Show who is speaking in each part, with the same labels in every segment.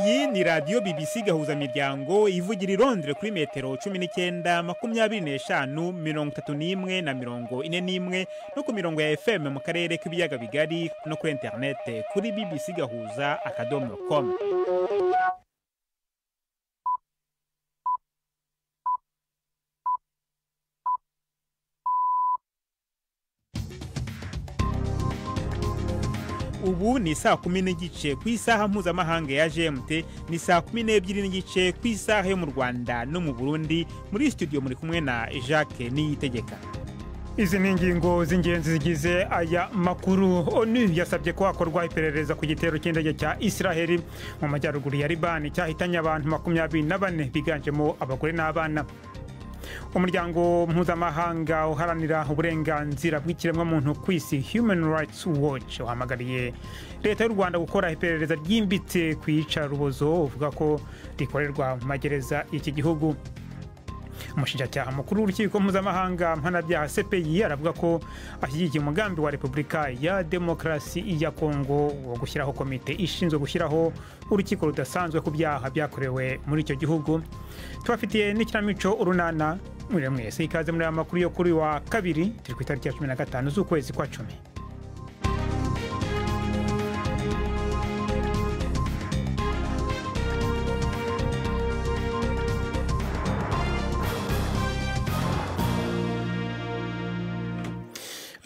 Speaker 1: Iyi ni radiyo BBC Gahuzamiryango ivugira i Londres kuri metero 19, 25, 31 na 41 no ku mirongo ya FM mu karere k'ibiyaga bigari no kuri interinete kuri bbcgahuza.com. Ubu ni saa 10:15 ku isaha mpuzamahanga ya GMT, ni saa 12:15 ku isaha yo mu Rwanda no mu Burundi. Muri studio muri kumwe na Jacques Niyitegeka.
Speaker 2: Izi ni ingingo z'ingenzi zigize aya makuru. ONU yasabye ko hakorwa iperereza ku gitero cy'indege cya Israheli mu majyaruguru ya Libani cyahitanye abantu 24 biganjemo abagore n'abana. Umuryango mpuzamahanga uharanira uburenganzira bw'ikiremwamuntu ku isi Human Rights Watch uhamagariye leta y'u Rwanda gukora iperereza ryimbitse ku iyicarubozo uvuga ko rikorerwa mu magereza y'iki gihugu. Umushinjacyaha mukuru w'urukiko mpuzamahanga mpanabyaha CPI aravuga ko ashyigikiye umugambi wa Repubulika ya Demokarasi ya Kongo wo gushyiraho komite ishinzwe gushyiraho urukiko rudasanzwe ku byaha byakorewe muri icyo gihugu. Tubafitiye n'ikinamico Urunana. Muri mwese ikaze muri aya makuru yo kuri wa kabiri, turi ku itariki ya 15 z'ukwezi kwa 10.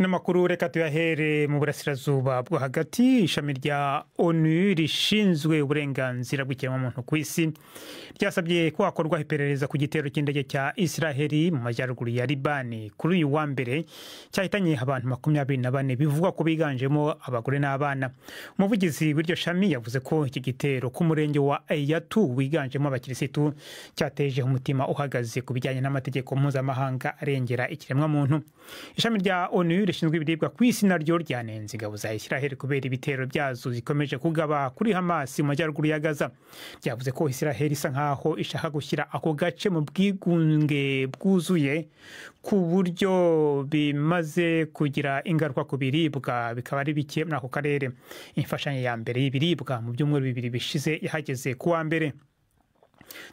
Speaker 2: Amakuru reka tuyahere mu burasirazuba bwo hagati. Ishami rya ONU rishinzwe uburenganzira bw'ikiremwamuntu ku isi ryasabye ko hakorwa iperereza ku gitero cy'indege cya Israheli mu majyaruguru ya Libani kuri uyu wa mbere cyahitanye abantu 24 bivugwa ko biganjemo abagore n'abana. Umuvugizi w'iryo shami yavuze ko iki gitero ku murenge wa Eyatu wiganjemo abakirisitu cyateje umutima uhagaze ku bijyanye n'amategeko mpuzamahanga arengera ikiremwamuntu. Ishami rya ONU rishinzwe ibiribwa ku isi naryo ryanenze ingabo za Israheli kubera ibitero byazo zikomeje kugaba kuri Hamas mu majyaruguru ya Gaza. Ryavuze ko Israheli isa nkaho ishaka gushyira ako gace mu bwigunge bwuzuye ku buryo bimaze kugira ingaruka ku biribwa bikaba ari bike muri ako karere. Imfashanyo ya mbere y'ibiribwa mu byumweru 2 bishize yahageze ku wa mbere.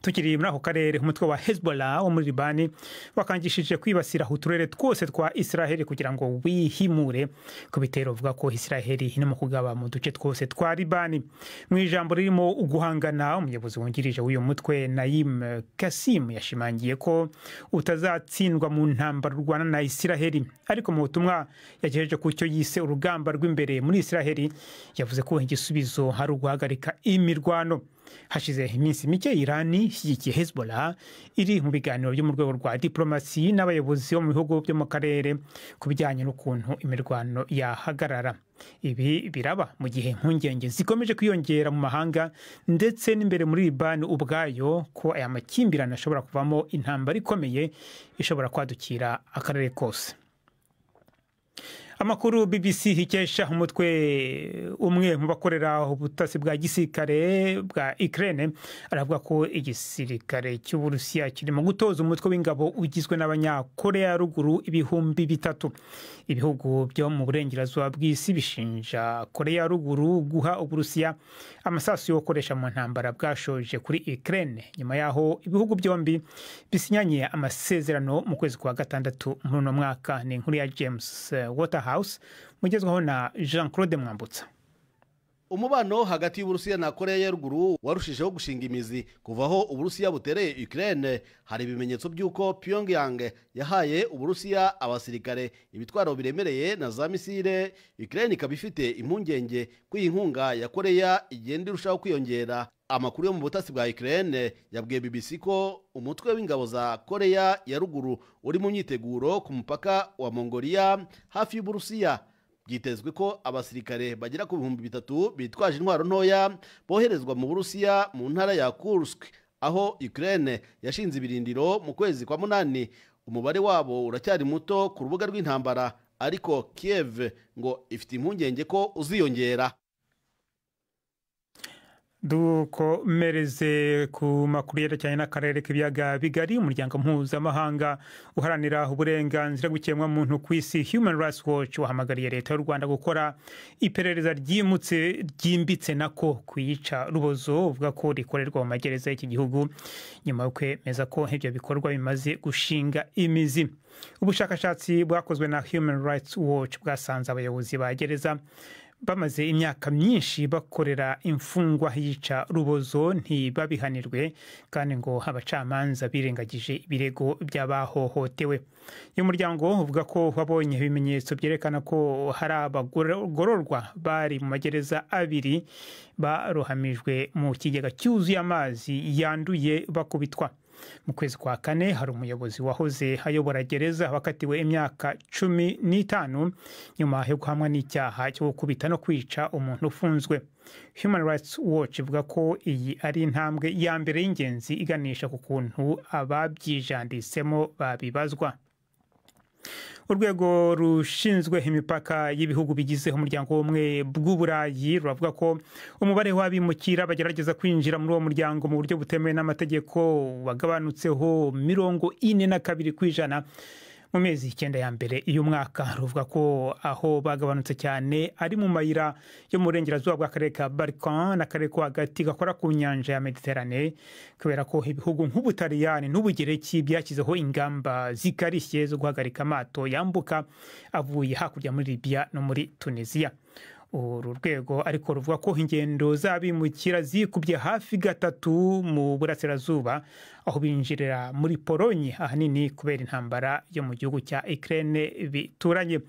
Speaker 2: Tukiri muri ako karere, umutwe wa Hezbollah wo muri Libani wakangishije kwibasira uturere twose twa Israheli kugira ngo wihimure ku bitero uvuga ko Israheli irimo kugaba mu duce twose twa Libani. Mu ijambo ririmo uguhangana, umuyobozi wungirije w'uyu mutwe Naim Kasim yashimangiye ko utazatsindwa mu ntambara urwana na Israheli, ariko mu butumwa yagejeje ku cyo yise urugamba rw'imbere muri Israheli yavuze ko igisubizo hari uguhagarika imirwano. Hashize iminsi mike Irani ishyigikiye Hezbollah iri mu biganiro byo mu rwego rwa diplomasi n'abayobozi bo mu bihugu byo mu karere ku bijyanye n'ukuntu imirwano yahagarara. Ibi biraba mu gihe impungenge zikomeje kwiyongera mu mahanga ndetse n'imbere muri Libani ubwayo ko aya makimbirane ashobora kuvamo intambara ikomeye ishobora kwadukira akarere kose. Amakuru BBC ikesha umutwe umwe mu bakorera ubutasi bwa gisirikare bwa Ukraine aravuga ko igisirikare cy'Uburusiya kirimo gutoza umutwe w'ingabo ugizwe n'abanyakorea ya ruguru 3000. Ibihugu byo mu burengerazuba bw'isi bishinja Korea ya ruguru guha Uburusiya amasasu yo gukoresha mu ntambara bwashoje kuri Ukraine nyuma yaho ibihugu byombi bisinyanye amasezerano mu kwezi kwa 6 muri uno mwaka. Ni inkuru ya James Waterhouse mugezweho na Jean-Claude Mwambutsa.
Speaker 3: Umubano hagati y'Uburusiya na Korea ya ruguru warushijeho gushinga imizi kuva aho Uburusiya butereye Ukraine. Hari ibimenyetso by'uko Pyongyang yahaye Uburusiya abasirikare ibitwaro biremereye na za misile. Ukraine ikaba ifite impungenge ko iyi nkunga ya Korea igenda irushaho kwiyongera. Amakuru yo mu butasi bwa Ukraine yabwiye BBC ko umutwe w'ingabo za Korea ya ruguru uri mu myiteguro ku mupaka wa Mongolia hafi y'Uburusiya. Byitezwe ko abasirikare bagera ku 3000 bitwaje intwaro ntoya boherezwa mu Burusiya mu ntara ya Kursk aho Ukraine yashinze ibirindiro mu kwezi kwa 8. Umubare wabo uracyari muto ku rubuga rw'intambara, ariko Kiev ngo ifite impungenge ko uziyongera.
Speaker 2: Dukomereze ku makuru yerekeranye n'akarere k'ibiyaga bigari. Umuryango mpuzamahanga uharanira uburenganzira bw'ikiremwamuntu ku isi, Human Rights Watch, wahamagariye Leta y'u Rwanda gukora iperereza ryimutse, ryimbitse nako, ku iyica rubozo uvuga ko rikorerwa mu magereza y'iki gihugu, nyuma yo kwemeza ko ibyo bikorwa bimaze gushinga imizi. Ubushakashatsi bwakozwe na Human Rights Watch bwasanze abayobozi ba gereza bamaze imyaka myinshi bakorera imfungwa yica rubozo ntibabihanirwe, kandi ngo abacamanza birengagije ibirego by'abahohotewe. Uyu muryango uvuga ko wabonye ibimenyetso byerekana ko hari abagororwa bari mu magereza abiri barohamijwe mu kigega cyuzuye amazi yanduye bakubitwa. Mu kwezi kwa kane hari umuyobozi wahoze ayobora gereza wakatiwe imyaka 15 nyuma yo guhamwa n'icyaha cyo gukubita no kwica umuntu ufunzwe. Human Rights Watch ivuga ko iyi ari intambwe ya mbere y'ingenzi iganisha ku kuntu ababyijanditsemo babibazwa. Urwego rushinzwe imipaka y'ibihugu bigize Umuryango w'Ubumwe bw'Uburayi ruravuga ko umubare w'abimukira bagerageza kwinjira muri uwo muryango mu buryo butemewe n'amategeko wagabanutseho 42% mu mezi 9 ya mbere y'umwaka. Ruvuga ko aho bagabanutse cyane ari mu mayira yo mu burengerazuba bw'akarere ka Balkan n'akarere ko hagati gakora ku nyanja ya Mediterane, kubera ko ibihugu nk'Ubutaliyani n'Ubugereki byashyizeho ingamba zikarishye zo guhagarika amato yambuka avuye hakurya muri Libya no muri Tunisia. Uru rwego ariko ruvuga ko ingendo z'abimukira zikubye hafi gatatu mu burasirazuba, aho binjirira muri Polonye, ahanini kubera intambara yo mu gihugu cya Ukraine bituranye.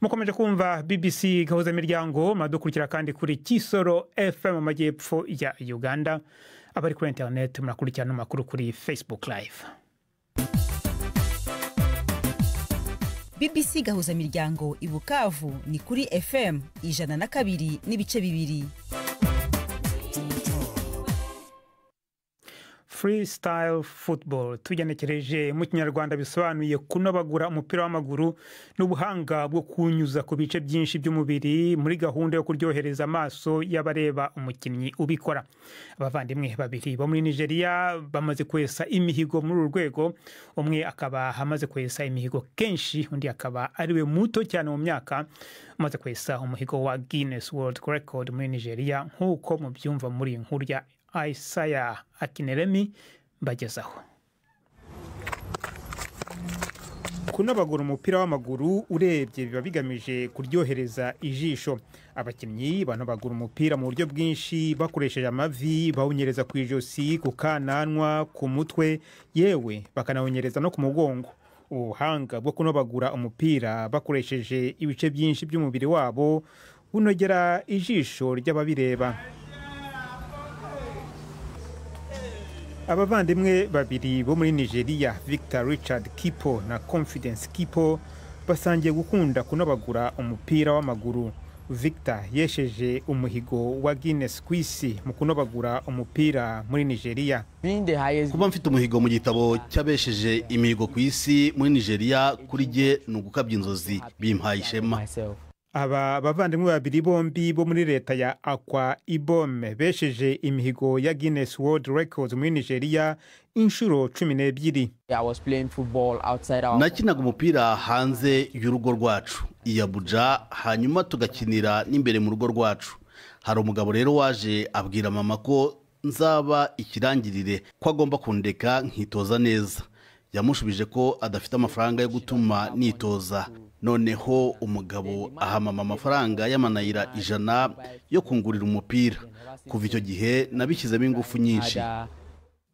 Speaker 2: Mukomeje kumva BBC Gahuza Miryango, madukurikira kandi kuri Kisoro FM mu majyepfo ya Uganda. Abari kuri internet murakurikirana amakuru kuri Facebook Live.
Speaker 4: BBC Gahuza Miryango i Bukavu ni kuri FM 102.2.
Speaker 2: Freestyle football, tugenekereje mu Kinyarwanda bisobanuye kunobagura umupira w'amaguru n'ubuhanga bwo kunyuza ku bice byinshi by'umubiri muri gahunda yo kuryohereza amaso y'abareba umukinnyi ubikora. Abavandimwe babiri bo muri Nigeria bamaze kwesa imihigo muri uru rwego, umwe akaba amaze kwesa imihigo kenshi, undi akaba ariwe muto cyane mu myaka umaze kwesa umuhigo wa Guinness World Record muri Nigeria, nk'uko mubyumva muri iyi nkuru ya Isaiah Akineremi mbagezaho. Kunobagura umupira w'amaguru urebye biba bigamije kuryohereza ijisho. Abakinnyi banobagura umupira mu buryo bwinshi bakoresheje amavi, bawunyereza ku ijosi, ku kananwa, ku mutwe, yewe bakanawunyereza no ku mugongo. Ubuhanga bwo kunobagura umupira bakoresheje ibice byinshi by'umubiri wabo bunogera ijisho ry'ababireba. Abavandimwe babiri bo muri Nigeria, Victor Richard Kipo na Confidence Kipo, basangiye gukunda kunobagura umupira w'amaguru. Victor yesheje umuhigo wa Guinness ku isi mu kunobagura umupira muri Nigeria.
Speaker 3: Kuba mfite umuhigo mu gitabo cy'abesheje imihigo ku isi muri Nigeria, kuri jye ni ugukabya inzozi, bimpaye ishema.
Speaker 2: Aba bavandimwe babiri bombi bo muri leta ya Akwa Ibom besheje imihigo ya Guinness World Records muri Nigeria inshuro 12.
Speaker 3: Nakinaga umupira hanze y'urugo rwacu i Abuja, hanyuma tugakinira n'imbere mu rugo rwacu. Hari umugabo rero waje abwira mama ko nzaba ikirangirire, ko agomba kundeka nkitoza neza. Yamushubije ko adafite amafaranga yo gutuma nitoza. Noneho umugabo aha mama amafaranga y'amanayira 100 yo kungurira umupira. Kuva icyo gihe nabishyizemo ingufu nyinshi.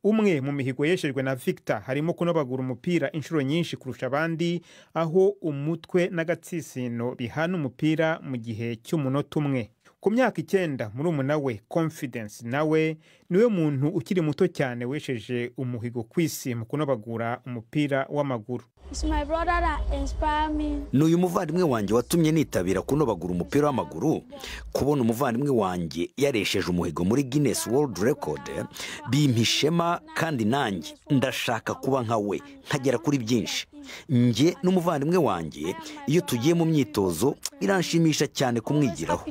Speaker 2: Umwe mu mihigo yeshejwe na Victor harimo kunobagura umupira inshuro nyinshi kurusha abandi, aho umutwe n'agatsitsino bihana umupira mu gihe cy'umunota umwe. Ku myaka 9, murumuna we Confidence nawe niwe muntu ukiri muto cyane wesheje umuhigo ku isi mu kunobagura umupira w'amaguru.
Speaker 5: Ni uyu muvandimwe wanjye watumye nitabira kunobagura umupira w'amaguru. Kubona umuvandimwe wanjye yaresheje umuhigo muri Guinness World Record bimpa ishema, kandi nanjye ndashaka kuba nka we nkagera kuri byinshi. Njye n'umuvandimwe wanjye iyo tugiye mu myitozo biranshimisha cyane kumwigiraho.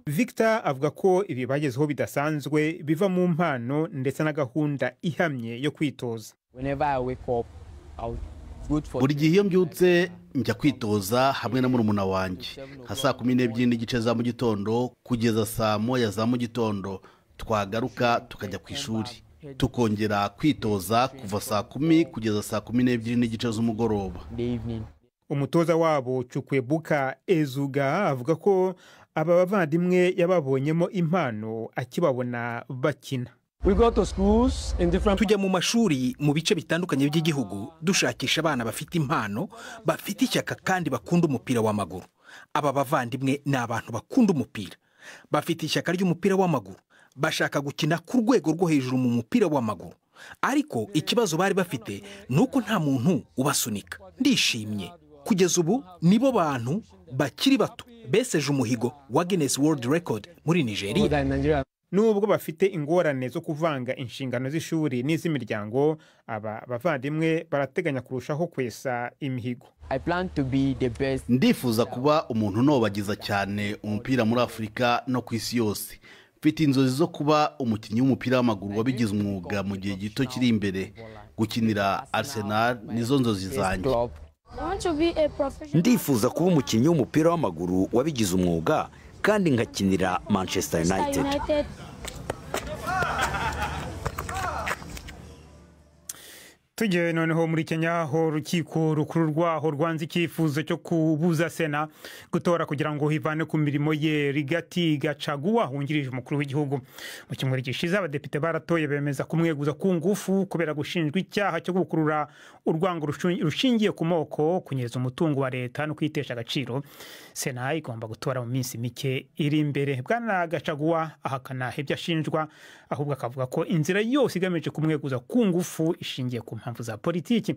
Speaker 1: Victor avuga ko ibi bagezeho bidasanzwe biva mu mpano ndetse na gahunda ihamye yo kwitoza.
Speaker 3: Buri gihe iyo mbyutse njya kwitoza hamwe na murumuna wanjye nka 12:30 za mu gitondo kugeza 1:00 za mu gitondo, twagaruka tukajya ku ishuri tukongera kwitoza kuva 10:00 kugeza 12:30 z'umugoroba.
Speaker 1: Umutoza wabo Chukwebuka Ezuga avuga ko aba bavandimwe yababonyemo impano akibabona bakina.
Speaker 6: Tujya mu mashuri mu bice bitandukanye by'igihugu dushakisha abana bafite impano, bafite ishyaka kandi bakunda umupira w'amaguru. Aba bavandimwe ni abantu bakunda umupira, bafite ishyaka ry'umupira w'amaguru, bashaka gukina ku rwego rwo hejuru mu mupira w'amaguru. Ariko ikibazo bari bafite ni uko nta muntu ubasunika. Ndishimye kugeza ubu nibo bantu bakiri bato beseje umuhigo wa Guinness World Record muri Nigeria.
Speaker 1: Nubwo bafite ingorane zo kuvanga inshingano z'ishuri n'iz'imiryango, aba bavandimwe barateganya kurushaho kwesa imihigo.
Speaker 3: Ndifuza kuba umuntu unobagiza cyane umupira muri Afurika no ku isi yose. Mfite inzozi zo kuba umukinnyi w'umupira w'amaguru wabigize umwuga mu gihe gito kiri imbere. Gukinira Arsenal nizo nzozi zanjye.
Speaker 5: Ndifuza kuba umukinnyi w'umupira w'amaguru wabigize umwuga kandi nkakinira Manchester United.
Speaker 2: Tujye noneho muri Kenya, aho urukiko rukuru rwaho rwanze icyifuzo cyo kubuza Sena gutora kugira ngo hivane ku mirimo ye Rigathi Gachagua wungirije umukuru w'igihugu. Mu cyumweru gishize abadepite baratoye bemeza kumweguza ku ngufu kubera gushinjwa icyaha cyo gukurura urwango rushingiye ku moko, kunyereza umutungo wa leta no kwitesha agaciro. Sena igomba gutora mu minsi mike iri imbere. Bwana Gachagua ahakana ibyo ashinjwa, ahubwo akavuga ko inzira yose igamije kumweguza ku ngufu ishingiye ku mpamvu za politiki.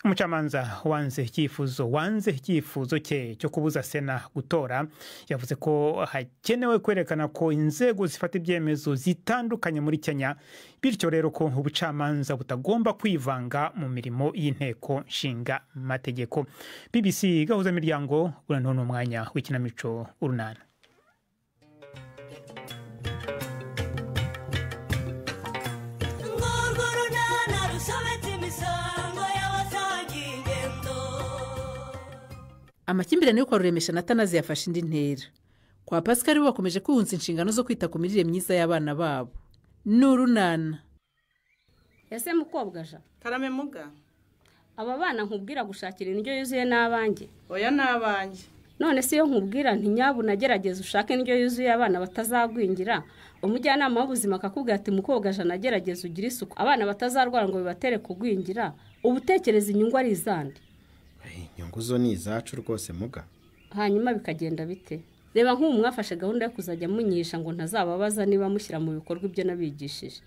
Speaker 2: Umucamanza wanze icyifuzo cye cyo kubuza Sena gutora yavuze ko hakenewe kwerekana ko inzego zifata ibyemezo zitandukanye muri Kenya, bityo rero ko ubucamanza butagomba kwivanga mu mirimo y'inteko nshinga mategeko. BBC Gahuza Miryango, uranone umwanya w'ikinamico Urunana.
Speaker 7: Amakimbirane yo kwa Ruremesha na Tanazi yafashe indi ntera. Kwa Pascal bo bakomeje kwihunza inshingano zo kwita ku mirire myiza y'abana babo. N'urunana.
Speaker 8: Ese mukobwa ja?
Speaker 9: Karame muga.
Speaker 8: Aba bana nkubwira gushakira indyo yuzuye n'abanjye.
Speaker 9: Oya n'abanjye.
Speaker 8: None se iyo nkubwira nti nyabu nagerageza ushake indyo yuzuye abana batazagwingira, umujyanama w'ubuzima akakubwira ati mukobwa ja nagerageza ugire isuku abana batazarwara ngo bibatere kugwingira, ubutekereza inyungu ari izande.
Speaker 10: Inyungu zo ni izacu rwose muga.
Speaker 8: Hanyuma bikagenda bite? Reba nk'ubu mwafashe gahunda yo kuzajya munyisha ngo ntazababaza niba mushyira mu bikorwa ibyo nabigishije.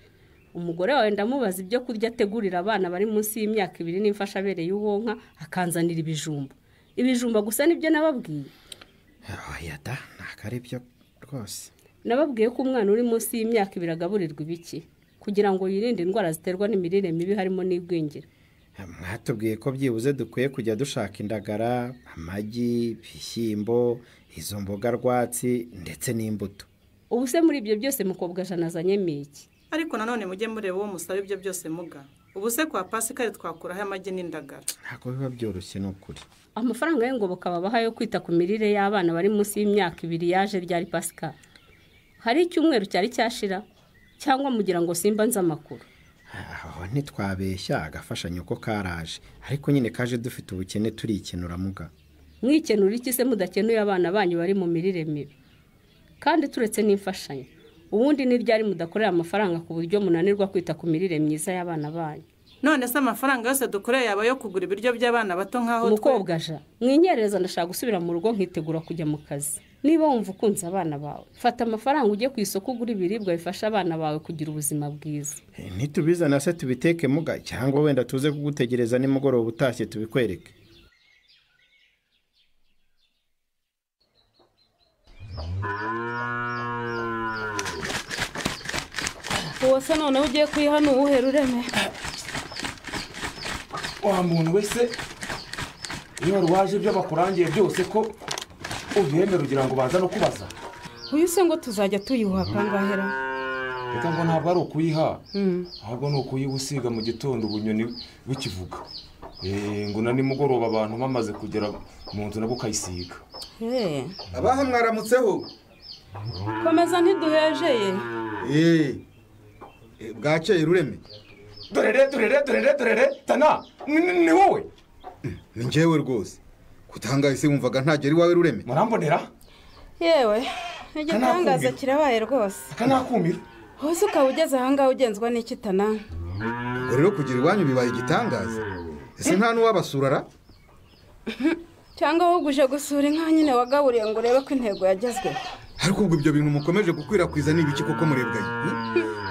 Speaker 8: Umugore wawe ndamubaza ibyo kurya ategurira abana bari munsi y'imyaka 2 n'imfashabere y'uwonka, akanzanira ibijumba. Ibijumba gusa nibyo nababwiye.
Speaker 10: Oya da, ntakari byo rwose.
Speaker 8: Nababwiye ko umwana uri munsi y'imyaka 2 agaburirwa ibiki kugira ngo yirinde indwara ziterwa n'imirire mibi harimo n'igwingira.
Speaker 10: Mwatubwiye ko byibuze dukwiye kujya dushaka indagara, amagi, ibishyimbo, izo mboga rwatsi ndetse n'imbuto.
Speaker 8: Ubu se muri ibyo byose mukobwa jana azanyemo iki?
Speaker 9: Ariko nanone mujye mureba uwo musaba ibyo byose muga. Ubu se kwa Pascal twakuraho amagi n'indagara.
Speaker 10: Ntabwo biba byoroshye n'ukuri.
Speaker 8: Amafaranga y'ingoboka babaha yo kwita ku mirire y'abana bari munsi y'imyaka 2 yaje ryari Pascal? Hari icyumweru cyari cyashira cyangwa mugira ngo simba nza amakuru?
Speaker 10: Aho ntitwabeshya agafashanyo ko karaje, ariko nyine kaje dufite ubukene turikenura muga.
Speaker 8: Mwikenura iki se mudakenuye abana banyu bari mu mirire mibi? Kandi turetse n'imfashanyo, ubundi ni ryari mudakorera amafaranga ku buryo munanirwa kwita ku mirire myiza y'abana banyu?
Speaker 9: None se amafaranga yose dukoreye yaba yo kugura ibiryo by'abana bato nkaho
Speaker 8: mukobwa ja mwinyereza ndashaka gusubira mu rugo nkitegura kujya mu kazi. Niba wumva ukunze abana bawe, fata amafaranga ujye ku isoko ugura ibiribwa bifasha abana bawe kugira ubuzima bwiza.
Speaker 10: Ntitubizana se tubiteke muga, cyangwa wenda tuze kugutegereza nimugoroba utashye tubikwereke.
Speaker 11: Uwo se noneho ugiye kuyiha ni uwuhe Rureme?
Speaker 12: Wa muntu wese iyo warwaje ibyo bakurangiye byose ko ubyemera ugira ngo baza no kubaza.
Speaker 11: Uyu se ngo tuzajya tuyihuha kangahera?
Speaker 12: Reka ngo ntabwo ari ukuyiha, ahubwo ni ukuyibusiga mu gitondo ubunyoni bukivuga. Ngo na nimugoroba abantu bamaze kugera mu nzu nabo ukayisiga.
Speaker 13: Abaha mwaramutseho.
Speaker 11: Komeza ntiduhejeye.
Speaker 13: Bwakeye Rureme.
Speaker 12: Dorere dorere dorere dorere tana ni wowe.
Speaker 13: Ni njyewe rwose. Kutangaye se wumvaga ntagera iwawe Rureme?
Speaker 12: Murambonera?
Speaker 11: Yewe, igitangaza kirabaye rwose.
Speaker 12: Akanakumira.
Speaker 11: Hose ukaba ugeze aha ngaha ugenzwa n'iki Tana?
Speaker 13: Ubwo rero kugira iwanyu bibaye igitangaza. Ese nta n'uwabasurara?
Speaker 11: Cyangwa ahubwo uje gusura inka nyine wagaburiye ngo urebe ko intego yagezweho.
Speaker 13: Ariko ubwo ibyo bintu mukomeje gukwirakwiza ni ibiki koko murebwaye?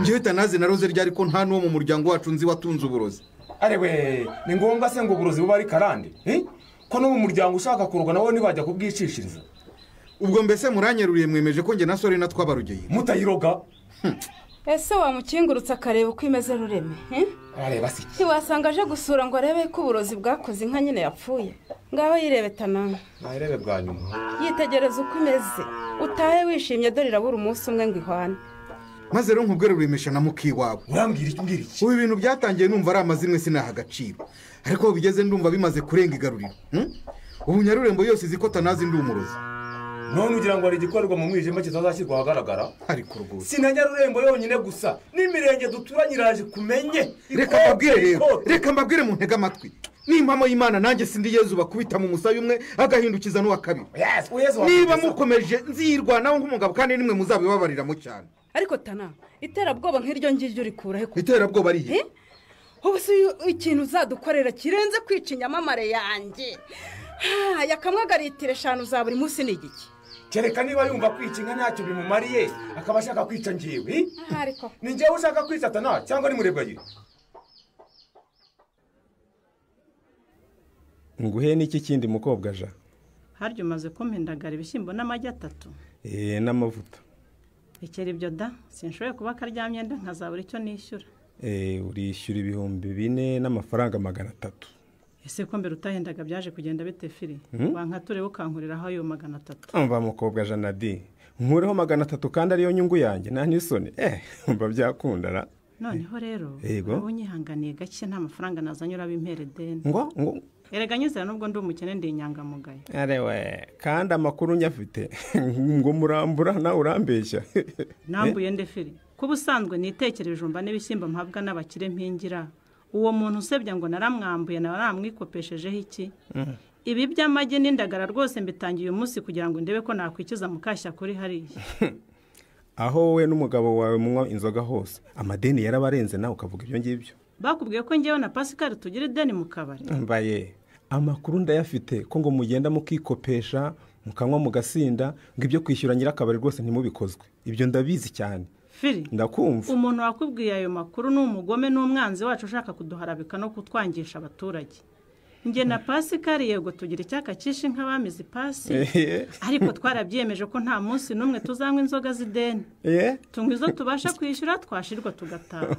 Speaker 13: Njyewe Tanazi na Rose ryari ko nta n'uwo mu muryango wacu nzi watunze uburozi.
Speaker 12: Arewe, ni ngombwa se ngo uburozi buba ari karande? Ko no mu muryango ushaka kuroga nawe ntibajya kubwicishiriza.
Speaker 13: Ubwo mbese muranyeruriye mwemeje ko njye na Sorina twabarugeye.
Speaker 12: Mutayiroga?
Speaker 11: Ese wamukingurutse akareba uko imeze Rureme?
Speaker 12: Arareba se iki?
Speaker 11: Ntiwasanga aje gusura ngo arebe ko uburozi bwakoze inka nyine yapfuye. Ngaho yirebe Tana.
Speaker 12: Nayirebe bwa nyuma.
Speaker 11: Yitegereza uko imeze. Utahe wishimye dore irabura umunsi umwe ngo ihwane.
Speaker 13: Maze rero nkubwire Ruremesha na mukiwawe.
Speaker 12: Urambwira iki mbwira iki?
Speaker 13: Ubu ibintu byatangiye numva ari amazimwe sinaha agaciro. Ariko bigeze ndumva bimaze kurenga igaruriro. Ubu Nyarurembo yose izi ko Tanazi ndi umurozi.
Speaker 12: None ugira ngo hari igikorerwa mu mwijima kitazashyirwa ahagaragara?
Speaker 13: Ariko rwose
Speaker 12: si na Nyarurembo yonyine gusa, n'imirenge duturanye iraje kumenye.
Speaker 13: Reka mbabwire rero, reka mbabwire mu ntega amatwi. N'impamo y'Imana nanjye sindi Yezu bakubita mu musayi umwe agahindukiza n'uwa kabiri. Niba mukomeje nzirwanaho nk'umugabo kandi nimwe muzabibabariramo cyane.
Speaker 11: Ariko Tana, iterabwoba nk'iryo ngiryo urikura he?
Speaker 13: Iterabwoba ari he?
Speaker 11: Ubu si ikintu uzadukorera kirenze kwica inyamamare yanjye. Yakamwagaritira 5 za buri munsi ni igiki?
Speaker 12: Kereka niba yumva kwica inka ntacyo bimumariye akaba ashaka kwica ngiwe.
Speaker 11: Ariko
Speaker 12: ni njyewe ushaka kwica Tana cyangwa ni Murebwayire?
Speaker 14: Nguhe n'iki kindi mukobwa ja?
Speaker 9: Harya umaze kumpindagara ibishyimbo n'amagi 3.
Speaker 14: N'amavuta.
Speaker 9: Ekera ibyo da, sinshoboye kuba karyamye nda nkazabura icyo nishyura.
Speaker 14: Urishyura 4000 n'amafaranga 300.
Speaker 9: Ese ko mbere utahendaga byaje kugenda bite Firi? Wanka turebe ukankuriraho ayo 300.
Speaker 14: Umva mukobwa Janadi, nkureho 300 kandi ariyo nyungu yanjye nta nisoni. Umva byakundara.
Speaker 9: Noneho rero ubu nyihanganiye gake nta mafaranga nazanye urabimpere deni.
Speaker 14: Ngo ngo
Speaker 9: erega nyizera nubwo ndi umukene ndi inyangamugayo.
Speaker 14: Arewe, kandi amakuru nyafite ngo murambura na urambeshya.
Speaker 9: Nambuye nde Firi? Kuba usanzwe nitekera ibijumba n'ibishyimbo mpabwa n'abakire mpingira. Uwo muntu usebya ngo naramwambuye na naramwikopeshejeho iki? Ibi by'amagi n'indagara rwose mbitangiye uyu munsi kugira ngo ndebe ko nakwikiza mukashya kuri hariya.
Speaker 14: Aho wowe n'umugabo wawe munywa inzoga hose amadeni yarabarenze nawe ukavuga ibyo ngibyo.
Speaker 9: Bakubwiye ko ngewe na Pascal tugira ideni mu kabari.
Speaker 14: Mbaye amakuru ndayafite ko ngo mugenda mukikopesha mukanywa mugasinda ngo ibyo kwishyura nyirakabari rwose ntimubikozwe. Ibyo ndabizi cyane.
Speaker 9: Firi,
Speaker 14: ndakumva.
Speaker 9: Umuntu wakubwiye ayo makuru ni umugome n'umwanzi wacu ushaka kuduharabika no kutwangisha abaturage. Nge na Pascal yego tugira icyaka cyinshi nk'abamizi pasi, ariko twarabyiyemeje ko nta munsi n'umwe tuzanywa inzoga z'ideni. Tunywa izo tubasha kwishyura twashirwa tugataha.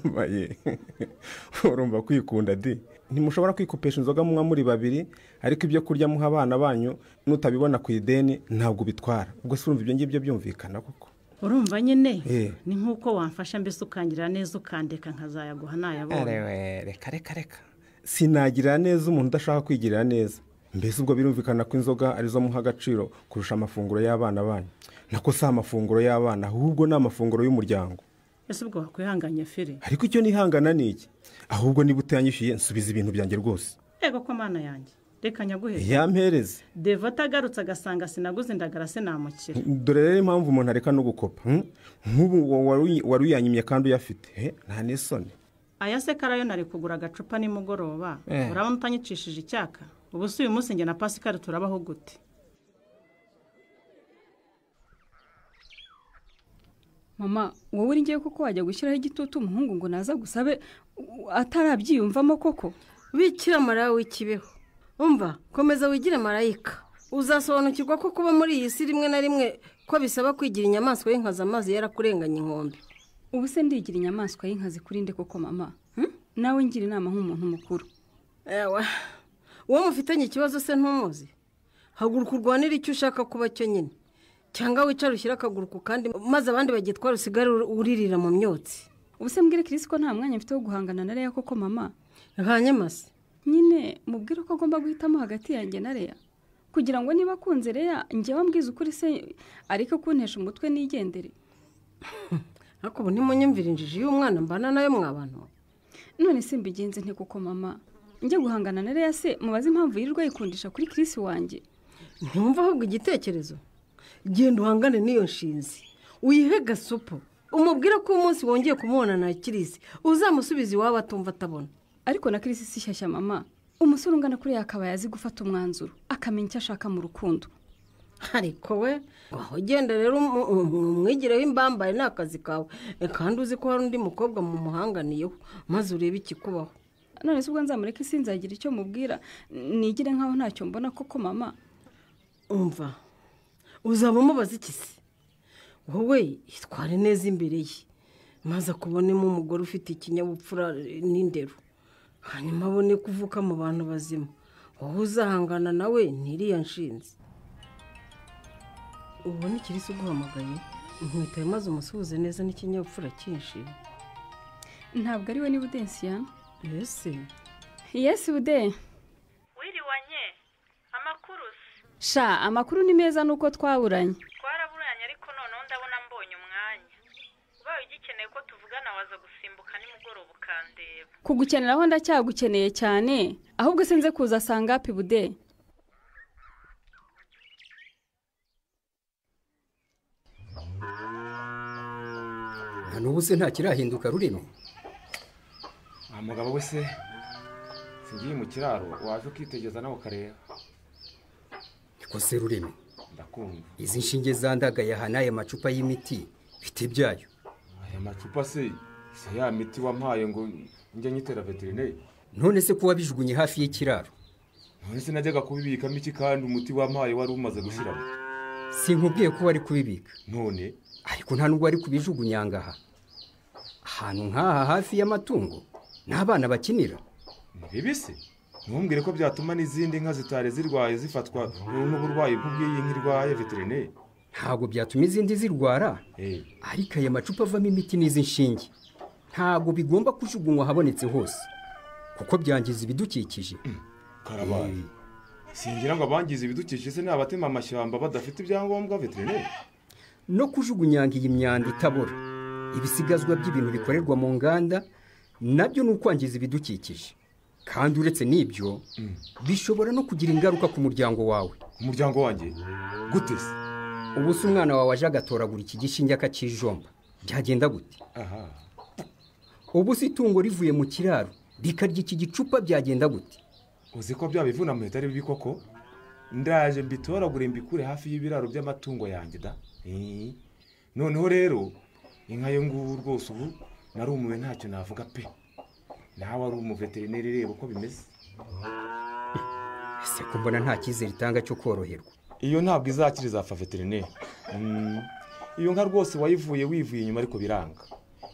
Speaker 14: Urumva kwikunda di. Ntimushobora kwikopesha inzoga munywa muri babiri, ariko ibyo kurya muha abana banyu nutabibona ku ideni ntabwo bitwara. Ubwo se urumva ibyo ngibyo byumvikana koko?
Speaker 9: Urumva nyine ni nkuko wamfasha mbese ukangira neza ukandeka nkazayaguha nayabonye.
Speaker 14: Arewe, reka reka reka. Sinagira neza umuntu udashaka kwigirira neza. Mbese ubwo birumvikana ko inzoga arizo muha agaciro kurusha amafunguro y'abana banyu. Nako si amafunguro y'abana ahubwo ni amafunguro y'umuryango.
Speaker 9: Ese ubwo wakwihanganye Firi?
Speaker 14: Ariko icyo nihangana ni iki? Ahubwo niba utanyishyuye nsubiza ibintu byanjye rwose.
Speaker 9: Ego ko mana yanjye. Reka nyaguhe.
Speaker 14: Yampereze.
Speaker 9: Devota agarutse agasanga sinaguze indagara sinamukira.
Speaker 14: Dore rero impamvu umuntu areka no gukopa. Nk'ubu wari uyanyimye kandi uyafite. Nta n'isoni.
Speaker 9: Aya se karayo nari kugura agacupa nimugoroba. Urabona utanyicishije icyaka. Ubu si uyu munsi njye na Pascal turabaho gute?
Speaker 15: Mama, wowe uri ngiye koko wajya gushyiraho igitutu umuhungu ngo naza gusabe atarabyiyumvamo koko?
Speaker 16: Bikira Mariya w'ikibeho. Umva, komeza wigire marayika. Uzasobanukirwa ko kuba muri iyi si rimwe na rimwe ko bisaba kwigira inyamaswa y'inkazi amazi yarakurenganya inkombe.
Speaker 15: Ubu se ndigira inyamaswa y'inkazi kuri nde koko mama? Nawe ngira inama nk'umuntu mukuru.
Speaker 16: Ewa, uwo mufitanye ikibazo se ntumuzi? Haguruka urwanire icyo ushaka kuba cyo nyine, cyangwa wicare ushyire akaguru ku kandi maze abandi bagitwara usigare uririra mu myotsi.
Speaker 15: Ubu se mbwire Chris ko nta mwanya mfite wo guhangana na Leya koko mama?
Speaker 16: Hanyuma se
Speaker 15: nyine mubwire ko agomba guhitamo hagati yanjye na Leya, kugira ngo niba akunze Leya njye wambwiza ukuri se ariko kuntesha umutwe nigendere.
Speaker 16: Ariko ubu ntimunyumvira injiji y'umwana mbana nayo mwabantu.
Speaker 15: None se mbigenze nte koko mama? Njye guhangana na Leya se mubaze impamvu yirirwa yikundisha kuri Chris wanjye?
Speaker 16: Ntumva ahubwo igitekerezo. Genda uhangane n'iyo nshinzi, uyihe gasupo, umubwire ko umunsi wongeye kumubona na Chris uzamusubiza iwabo atumva atabona.
Speaker 15: Ariko na Chris si shyashya mama. Umusore ungana kuri yakabaye azi gufata umwanzuro, akamenya icyo ashaka mu rukundo.
Speaker 16: Ariko we aho ugenda rero umwigireho imbambaye ni akazi kawe, kandi uzi ko hari undi mukobwa mu muhanganiyeho, maze urebe ikikubaho.
Speaker 15: None se ubwo nzamureke sinzagira icyo mubwira, nigire nkaho ntacyo mbona koko mama?
Speaker 16: Umva, uzaba umubaza iki se? Wowe itware neza imbere ye, maze akubonemo umugore ufite ikinyabupfura n'indero, hanyuma abone kuvuka mu bantu bazima. Wowe uzahangana nawe ntiriya nshinzi. Ubona Kirisi uguhamagaye, inkweto maze umusuhuze neza n'ikinyabupfura cyinshi.
Speaker 15: Ntabwo ari we ni Budensiyana?
Speaker 16: Ese
Speaker 15: Yes Bude.
Speaker 9: Wiriwanye, amakuru se?
Speaker 15: Sha, amakuru ni meza nuko twaburanye.
Speaker 9: Twaraburanye ariko noneho ndabona mbonye umwanya. Ubaye ugikeneye ko tuvugana waza gusimbuka nimugoroba ukandeba.
Speaker 15: Kugukeneraho ndacyagukeneye cyane, ahubwo sinze kuza sangapi Bude.
Speaker 17: N'ubu se nta kirahinduka rurimo?
Speaker 12: Mugabo we se singiye mu kiraro waje ukitegeza nawe ukareba.
Speaker 17: Niko se rurimo?
Speaker 12: Ndakumva.
Speaker 17: Izi nshinge zandagaye aha n'aya macupa y'imiti bite byayo?
Speaker 12: Aya macupa se ya miti wampaye ngo njye nyitera veterineri.
Speaker 17: None se kuba bijugunye hafi y'ikiraro?
Speaker 12: None se najyaga kubibikamo iki kandi umuti wampaye wari umaze gushiramo?
Speaker 17: Sinkubwiye ko wari kubibika.
Speaker 12: None
Speaker 17: ariko nta nubwo wari kubijugunya ngaha. Ahantu nk'aha hafi y'amatungo n'abana bakinira.
Speaker 12: Ni bibi se? Ntumbwire ko byatuma n'izindi nka zitari zirwaye zifatwa n'uburwayi bw'iyi nka irwaye veterineri.
Speaker 17: Ntabwo byatuma izindi zirwara, ariko aya macupa avamo imiti n'izi nshinge ntabwo bigomba kujugunywa ahabonetse hose, kuko byangiza ibidukikije.
Speaker 12: Karabaye. Singira ngo abangiza ibidukikije se n'abatema amashyamba badafite ibyangombwa veterineri.
Speaker 17: No kujugunyanga iyi myanda itabora, ibisigazwa by'ibintu bikorerwa mu nganda nabyo ni ukwangiza ibidukikije. Kandi uretse n'ibyo bishobora no kugira ingaruka ku muryango wawe.
Speaker 12: Umuryango wanjye gute se?
Speaker 17: Ubu se umwana wawe aje agatoragura iki gishinge akakijomba byagenda gute?
Speaker 12: Aha.
Speaker 17: Ubu se itungo rivuye mu kiraro rikarya iki gicupa byagenda gute?
Speaker 12: Uzi ko bya bivuna muhita ari bibi koko? Ndaje mbitoragure mbikure hafi y'ibiraro by'amatungo yanjye da. Noneho rero inka yo ngubu rwose ubu narumuwe ntacyo navuga pe. Nawe ari umuveterineri reba uko bimeze.
Speaker 17: Ese ko mbona nta cyizere itanga cyo koroherwa?
Speaker 12: Iyo ntabwo izakira izapfa veterineri. Iyo nka rwose wayivuye wivuye inyuma ariko biranga.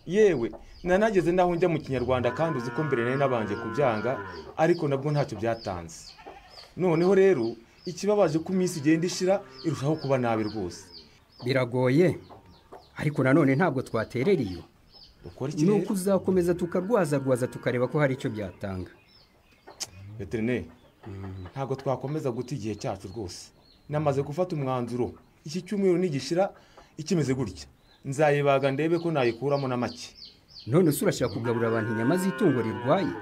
Speaker 12: Yewe nanageze naho njya mu kinyarwanda kandi uzi ko mbere nari nabanje kubyanga, ariko nabwo ntacyo byatanze. Noneho rero ikibabaje ko iminsi igenda ishira irushaho kuba nabi rwose.
Speaker 17: Biragoye, ariko nanone ntabwo twaterera iyo. Nuko uzakomeza tukarwazarwaza tukareba ko hari icyo byatanga.
Speaker 12: Veterineri, ntabwo twakomeza guta igihe cyacu rwose. Namaze gufata umwanzuro, iki cyumweru nigishira ikimeze gutya nzayibaga ndebe ko nayikuramo na make.
Speaker 17: None se urashaka kugaburira abantu inyama z'itungo rirwaye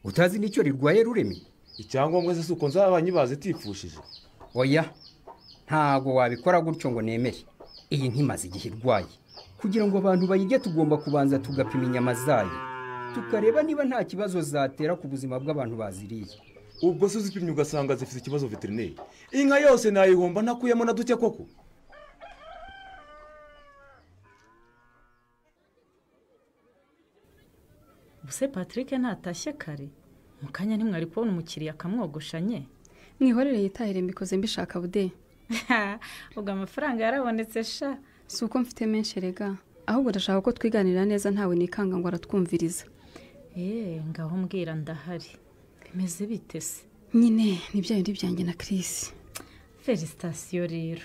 Speaker 17: utazi n'icyo rirwaye rureme?
Speaker 12: Icyangombwa se suko nzaba nyibaze tifuje?
Speaker 17: Oya, ntabwo wabikora gutyo ngo nemere. Iyi nkimaze igihe irwaye. Kugira ngo abantu bayirye tugomba kubanza tugapima inyama zayo, tukareba niba nta kibazo zatera ku buzima bw'abantu baziriye.
Speaker 12: Ubwo se uzipimye ugasanga zifite ikibazo veterineri, inka yose nayihomba ntakuyemo na duke koko?
Speaker 9: Ubuse Patrick ntatashye kare? Mu kanya ntimwari kubona umukiriya akamwogoshanye.
Speaker 15: Mwihorere yitahire, mbikoze mbishaka bude.
Speaker 9: Ubwo amafaranga yarabonetse sha.
Speaker 15: Si uko mfite menshi rega, ahubwo ndashaka ko twiganirira neza ntawe nikanga ngo aratwumviriza.
Speaker 9: Ngaho mbwira ndahari. Bimeze bite se?
Speaker 15: Nyine ni bya bindi byanjye na Chris.
Speaker 9: Felicitation rero.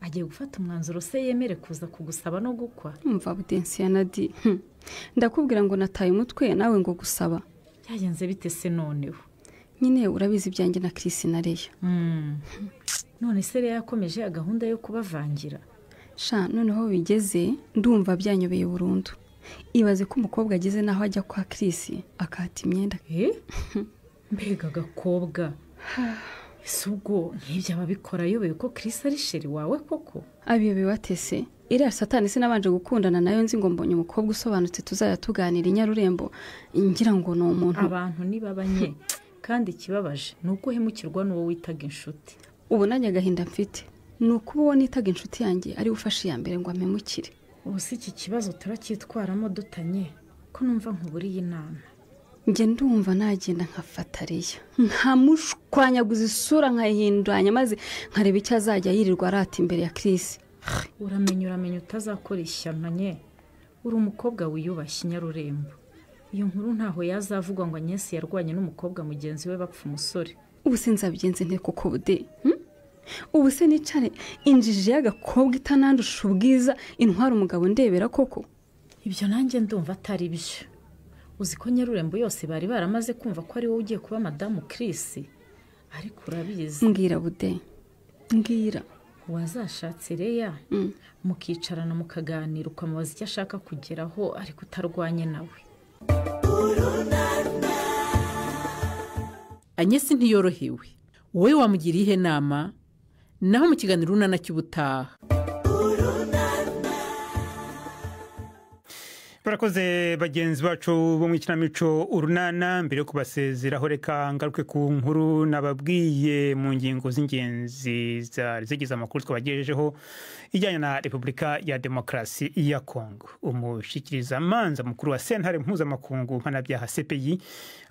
Speaker 9: Agiye gufata umwanzuro se yemere kuza kugusaba no gukwa?
Speaker 15: Umva Budensiya Nadi, ndakubwira ngo nataye umutwe nawe ngo gusaba.
Speaker 9: Byagenze bite se noneho?
Speaker 15: Nyine urabizi ibyanjye na Chris na Leya.
Speaker 9: None se Leya yakomeje gahunda yo kubavangira?
Speaker 15: Sha noneho bigeze ndumva byanyobeye burundu. Ibaze ko umukobwa ageze naho ajya kwa Chris akata imyenda.
Speaker 9: Mbega agakobwa. Ese ubwo nk'ibyo ababikora ayobewe ko Chris ari sheri wawe koko?
Speaker 15: Abiyobewe atese? Iriya satani sinabanje gukundana nayo nzi ngo mbonye umukobwa usobanutse tuzajya tuganira i Nyarurembo, ngira ngo ni umuntu.
Speaker 9: Abantu nibabanye kandi ikibabaje ni uko uhemukirwa n'uwo witaga inshuti.
Speaker 15: Ubu nanjye agahinda mfite ni uko uwo nitaga inshuti yanjye ari ufashe iya mbere ngo ampemukire.
Speaker 9: Ubu si iki kibazo turacyitwaramo dutanye ko numva nkuburiye inama.
Speaker 15: Njye ndumva nagenda nkafata Leya nkamushwanyaguza isura nkayihinduranya maze nkareba icyo azajya yirirwa arata imbere ya Chris.
Speaker 9: Uramenya utazakora ishyano nye. Uri umukobwa wiyubashye Nyarurembo. Iyo nkuru ntaho yazavugwa ngo Agnes yarwanye n'umukobwa mugenzi we bapfa umusore.
Speaker 15: Ubu se nzabigenze nte koko bude? Ubu se nicare injiji y'agakobwa itanandusha ubwiza intwara umugabo ndebera koko?
Speaker 9: Ibyo nanjye ndumva atari byo. Uzi ko Nyarurembo yose bari baramaze kumva ko ari wowe ugiye kuba madamu Chris, ariko urabizi.
Speaker 15: Mbwira bude, mbwira.
Speaker 9: Wazashatse Leya mukicarana mukaganira ukamubaza icyo ashaka kugeraho ariko utarwanye nawe.
Speaker 7: Agnes ntiyorohewe. Wowe wamugira ihe nama? Naho mu kiganiro Urunana cy'ubutaha.
Speaker 2: Barakoze bagenzi bacu bo mu ikinamico Urunana. Mbere yo kubasezeraho reka ngaruke ku nkuru nababwiye mu ngingo z'ingenzi zigize amakuru twabagejejeho ijyanye na Repubulika ya Demokarasi ya Kongo. Umushikirizamanza mukuru wa sentare mpuzamakungu mpanabyaha CPI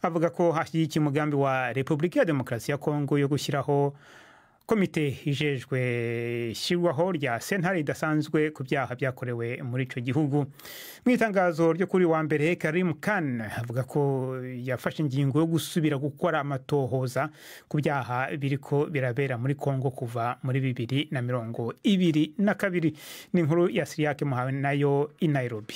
Speaker 2: avuga ko hashyigikiye umugambi wa Repubulika ya Demokarasi ya Kongo yo gushyiraho komite ijejwe ishyirwaho rya sentare idasanzwe ku byaha byakorewe muri icyo gihugu. Mu itangazo ryo kuri wa mbere, Karim Khan avuga ko yafashe ingingo yo gusubira gukora amatohoza ku byaha biriko birabera muri Kongo kuva muri 2022. Ni inkuru ya Siriyake Muhawe nayo i Nairobi.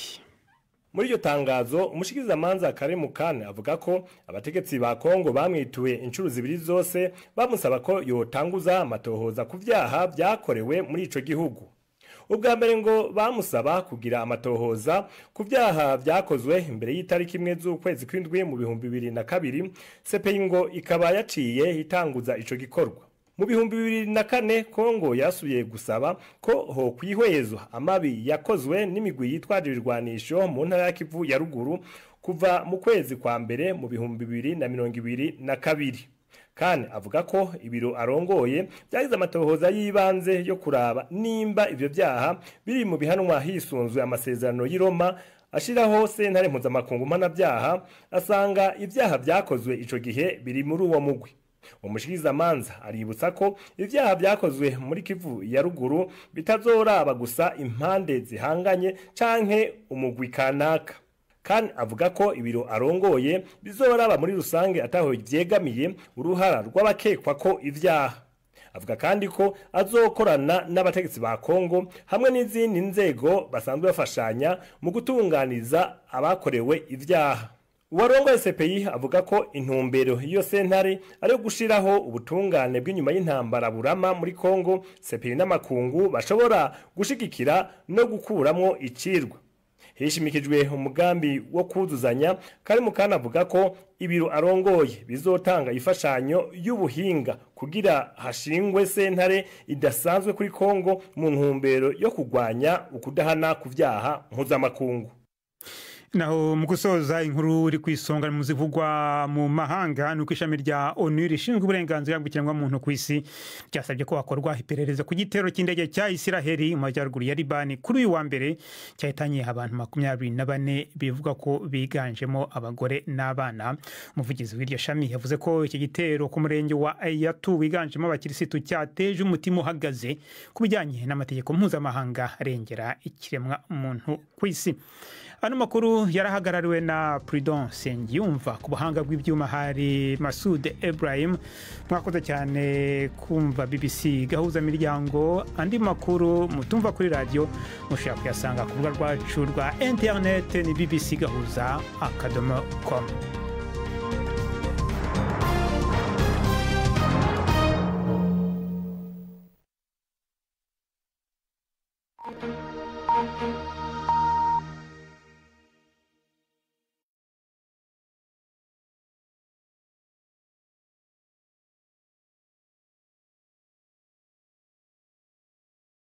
Speaker 18: Muri iryo tangazo umushikirizamanza Karim Khan avuga ko abategetsi ba Kongo bamwituye inshuro zibiri zose bamusaba ko yotanguza amatohoza ku vyaha byakorewe muri ico gihugu. Ubwa mbere ngo bamusaba kugira amatohoza ku vyaha byakozwe imbere y'itariki 1 z'ukwezi kw'indwi mu 2002, CPI ngo ikaba yaciye itanguza ico gikorwa. Mu 2004 Kongo yasubiye gusaba ko ho kwihwezwa amabi yakozwe n'imigwi yitwaje ibirwanisho mu ntara ya Kivu ya ruguru kuva mu kwezi kwa mbere mu 2022. Kane avuga ko ibiro arongoye byagize amatohoza y'ibanze yo kuraba nimba ivyo vyaha biri mu bihanwa hisunzwe amasezerano y'i Roma ashiraho sentare mpuzamakungu mpanabyaha, asanga ivyaha vyakozwe ico gihe biri muri uwo mugwi. Umushikirizamanza aributsa ko ivyaha byakozwe muri Kivu ya ruguru bitazoraba gusa impande zihanganye canke umugwi kanaka. Kan avuga ko ibiro arongoye bizoraba muri rusange ataho vyegamiye uruhara rw'abakekwa ko ivyaha. Avuga kandi ko azokorana n'abategetsi ba Kongo hamwe n'izindi nzego basanzwe bafashanya mu gutunganiza abakorewe ivyaha. Uwarongoye CPI avuga ko intumbero iyo sentare ari gushiraho ubutungane bw'inyuma y'intambara burama muri Kongo, CPI n'amakungu bashobora gushigikira no gukuramwo icirwa. Hishimikijwe umugambi wo kuzuzanya, Karim Khan avuga ko ibiro arongoye bizotanga ifashanyo y'ubuhinga kugira hashingwe sentare idasanzwe kuri Kongo mu ntumbero yo kugwanya ukudahana ku vyaha mpuzamakungu.
Speaker 2: Naho mu gusoza inkuru iri ku isonga mu zivugwa mu mahanga, ni uko ishami rya ONU rishinzwe uburenganzira bw'ikiremwamuntu ku isi ryasabye ko hakorwa iperereza ku gitero cy'indege cya Isiraheli mu majyaruguru ya Libani kuri uyu wa mbere, cyahitanye abantu 24 bivuga ko biganjemo abagore n'abana. Umuvugizi w'iryo shami yavuze ko iki gitero ku murenge wa Ayatu wiganjemo abakirisitu cyateje umutima uhagaze ku bijyanye n'amategeko mpuzamahanga arengera ikiremwamuntu ku isi. Ano makuru yarahagarariwe na Prudence Nsengiyumva, ku buhanga bw'ibyuma hari Masud Ibrahim. Mwakoze cyane kumva BBC Gahuza Miryango. Andi makuru mutumva kuri radiyo mushobora kuyasanga ku rubuga rwacu rwa interineti, ni bbcgahuza.com.